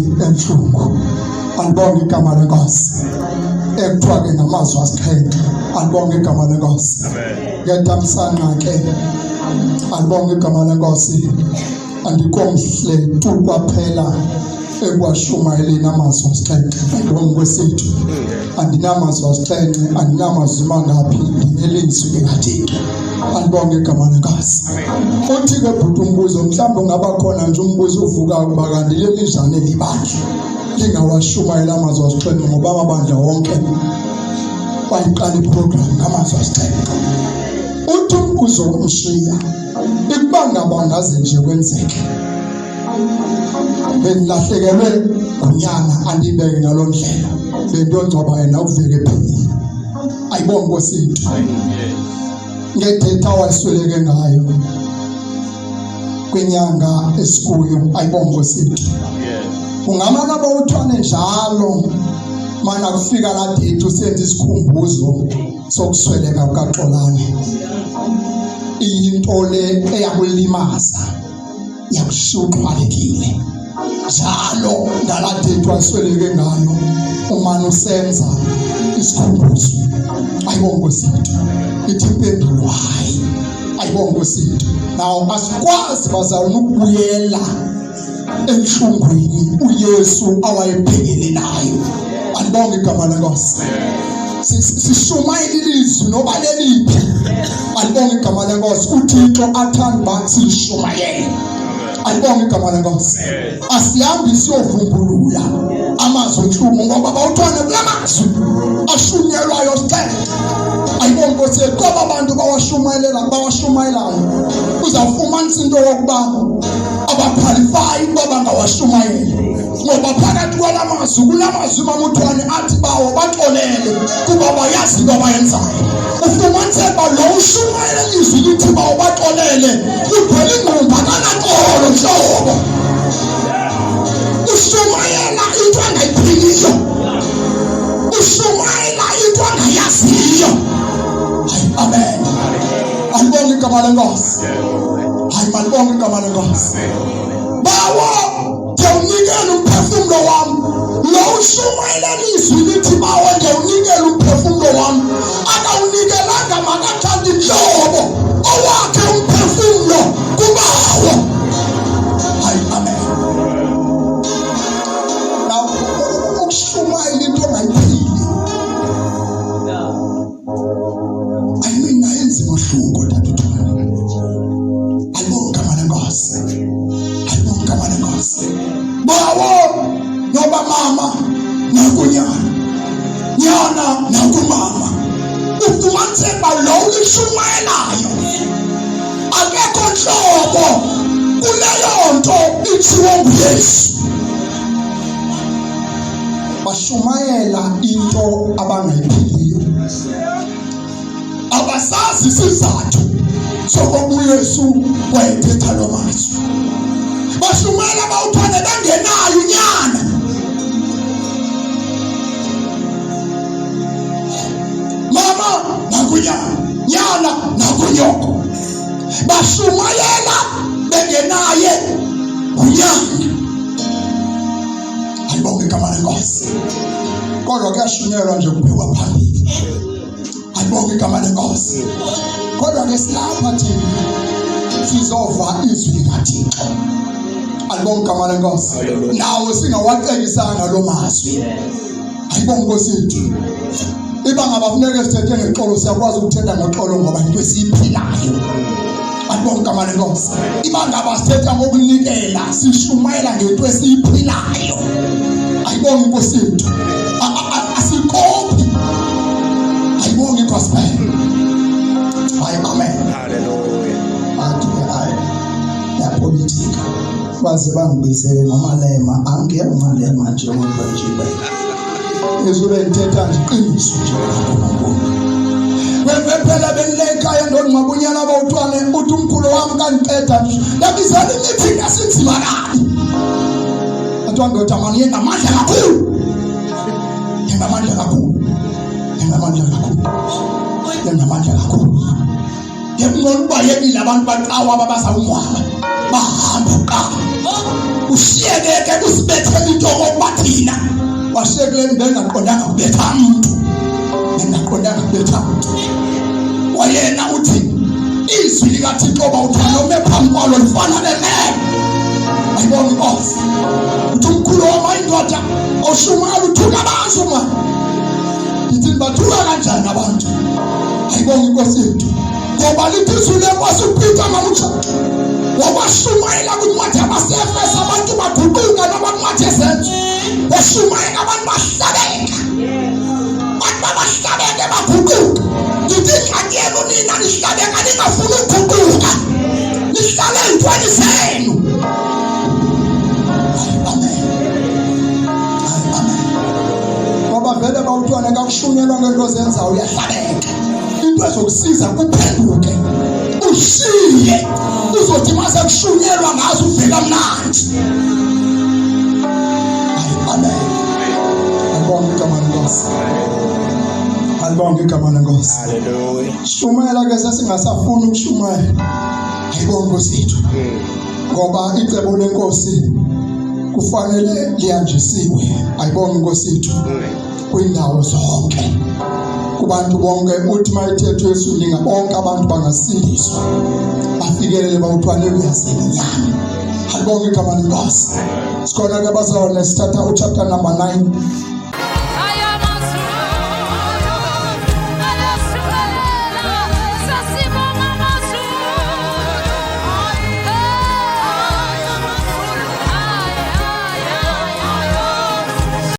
Enhlungu alibonge igama lenkosi ekuthiwa ke ngamazwi asixhenxe. Alibonge igama lenkosi. Ngetamsanqa ke, alibonge igama lenkosi, andikomhle tu kwaphela ekwashumayeleni amazwi asixhenxe. Ayibonge kwesithu, andinamazwi asixhenxe, andinamazwi mangaphi, ndinelizwi likaThixo. Alibonge igama lenkosi. Uthi ke bhuti, umbuzo mhlawumbi ungaba khona nje, umbuzo uvuka ukuba kanti lelinjani elibandla lingawashumayela amazwi asixhenxe, ngoba amabandla wonke bayiqala iprogram ngamazwi asixhenxe. Uthi umbuzo umshiya ikuba ngaba ngaze nje kwenzeke bendilahlekelwe ngunyana, andibeke ngaloo ndlela, bendiyongcwaba yena ukuveke philile. Ayibonge Nkosi yethu ngedata wasweleke ngayo kwinyanga esikuyo. Ayibonge Nkosi yethu. Ungamana bawuthwane njalo mana kufika la date usenza isikhumbuzo sokusweleka kukaXolani, iyinto le eyakulimaza, yakushiya uxhwalekile njalo ngala date wasweleke ngayo, umane usenza isikhumbuzo. Ayibonge Nkosi yethu. Ithi impendulo hayi. Ayibonge Nkosi yethu. Now asikwazi bazalwane ukubuyela enhlungwini uYesu awayebhekene nayo. Alibonge igama lenkosi. Sishumayela ilizwi noba leliphi. Alibonge igama lenkosi. UThixo athanda uba silishumayele. Alibonge igama lenkosi. Asihambi siyovumbulula amazwi enhlungu, ngoba bawuthwane kula mazwi ashunyelwayo sixhenxe. Ayibonge Nkosi yethu. Kwaba bantu bawashumayelela, bawashumayelayo, uzawufumanisa into yokuba abakhwalifayi ukuba bangawashumayeli, ngoba phakathi kwala mazwi, kula mazwi mamuthwane athi bawo baxolele kuba bayazi into abayenzayo, ufumaniseka uba lo ushumayela ilizwi lithi bawo baxolele ugcwele ingqumba, akanaxolo nhlobo, ushumayela into angayiphiliyo, ushumayela into angayaziyo. Hayi, amen. Alibonge igama lenkosi. Hayi, malibonge igama lenkosi. Bawo, ndiyawunikela umphefumlo wam. Lo ushumayela ilizwi lithi bawo ndiyawunikela umphefumlo wam, akawunikelanga makathandi nhlobo owakhe umphefumlo kubawo. Hayi, amen. Now ukushumayela into ongayiphili, I mean, ayenzi mahluko tata uthwane. Ayibonge igama lenkosi. Ayibonge igama lenkosi. Bawo noba mama nakunyana, nyana nakumama, ufumaniseka uba lo ulishumayelayo akekho nhlobo kuleyo nto ithiwe nguYesu. Bashumayela into abangayiphiliyo, abasazi isizathu sokoba uYesu wayethetha lo mazwi. Bashumayela bawuthwane bengenayo unyana. Mama nakunyana, nyana nakunyoko, bashumayela bengenaye unyana. Alibonge igama lenkosi. Kodwa kuyashunyelwa nje, kubhekwa phambili. Alibonge igama lenkosi. Kodwa ke silapha thina sizova izwi likaThixo. Alibonge igama lenkosi. Nawo singawacekisanga lo mazwi. Ayibonge Nkosi yethu. Iba ngaba funeke sithethe ngexolo, siyakwazi ukuthetha ngoxolo ngoba into esiyiphilayo. Alibonge igama lenkosi. Iba ngaba sithetha ngokunikela, sishumayela ngento esiyiphilayo. Ayibonge inkosi yethu. Asikopi. Ayibonge igospel. Hayi, amen. Hallelujah. Athi hayi, yapolitika baze bangibizele ngomalema, angiyamalema nje kodwa nje izube ngithetha nje iqiniso nje kaNkulunkulu. Wena phela benile ekhaya ndongcwaba unyana bawuthwane, uthi umkhulu wami kangiqeda nje yabizela imeeting yasinzima kabi, athiwa ndoda mani yengamandla kakhulu, yengamandla kakhulu, yengamandla kakhulu, yengamandla kakhulu. Ngekungcono uba yekile abantu baqawa ababazawungcwaba bahambe kuqala. Ushiyeke ke kusibethela into okokuba thina washiyekile bengaqondanga kubetha mntu, bengaqondanga kubetha mntu. Wayena uthi izwi likaThixo bawuthwala ume phambi kwalo lifana nemele. Ayibonga inkosi. Uthi umkhulu wama indoda oshumayela uthuka abantu mani. Ndithi bathuka kanjani abantu? Ayibonga inkosi yethu. Ngoba lithi izwi lenkosi uPeter mamutsha wakwashumayela kwincwadi yabaseEfeso abantu baguquka nokwancwadi yezenzo. Washumayela abantu bahlabeka. Bathi babahlabeke baguquka. Ngithi ingxaki yenu nina nihlabeka ningafuni ukuguquka. Nihlale ey'ntweni zenu. Amen. Amen. Ngoba vele bawutwana kakushunyelwa ngento ozenzayo uyahlabeka. Into ezokusiza kuphenduke ushiye uzothi mase kushunyelwa ngazo uvela mnandi. Amen. Alibonge igama lenkosi. Alibonge igama lenkosi. Hallelujah. Shumayela ke sesingasafuni ukushumayela. Ayibonge inkosi yethu. Ngoba icebo lenkosi kufanele lihanjisiwe. Ayibonge inkosi yethu. Kwindawo zonke. Kubantu bonke uthi mayithethe Yesu ninga bonke abantu bangasindiswa. Bafikelele bawuthwale kuyazini inyama. Alibonge igama lenkosi. Sikhona ke bazalwane sithatha uchapter number 9.